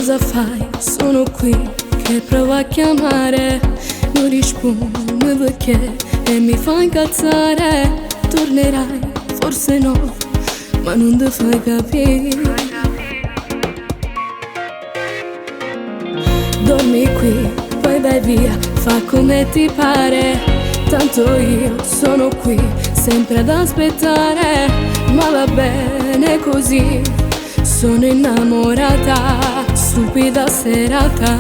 Cosa fai? Sono qui che provo a chiamare. Non rispondi perché e mi fa incazzare. Tornerai, forse no, ma non ti fai capire. Dormi qui, poi vai via, fa come ti pare. Tanto io sono qui, sempre ad aspettare. Ma va bene così, sono innamorata, stupida serata.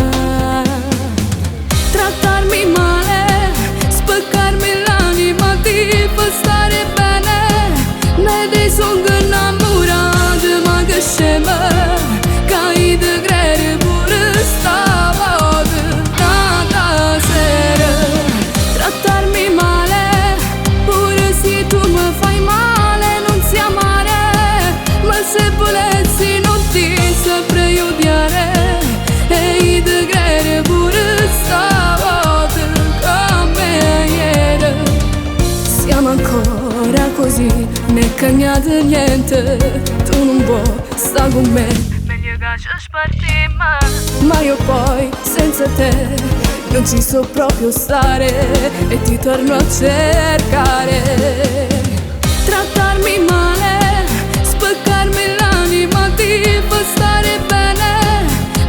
Trattarmi male, spaccarmi l'anima, ti fa stare bene. Me ne sono innamorata, ma che scema, che io te credo pure stavolta, tanta sera. Trattarmi male, pure se tu mi fai male, non si amare, ma se volessi non ti saprei odiare. E io te credo pure stavolta come ieri. Siamo ancora così, né cambiato niente. Tu non vuoi sta con me, Meglio che ci spartimmo. Ma io poi senza te non ci so proprio stare e ti torno a cercare. Trattarmi male, spaccarmi l'anima ti fa stare bene.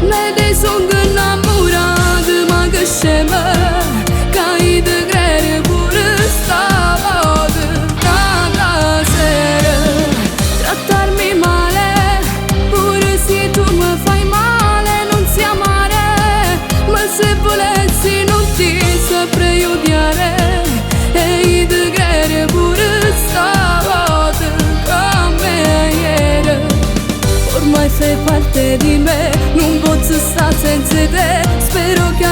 Me ne sono innamorata, ma che scema, che io te credo pure stavolta, tanta sera. Trattarmi male, pure se tu mi fai male, non si amare, ma se volessi non ti saprei odiare. E io te credo pure stavolta come ieri. Ormai fai parte di me, non posso stare senza te. Spero che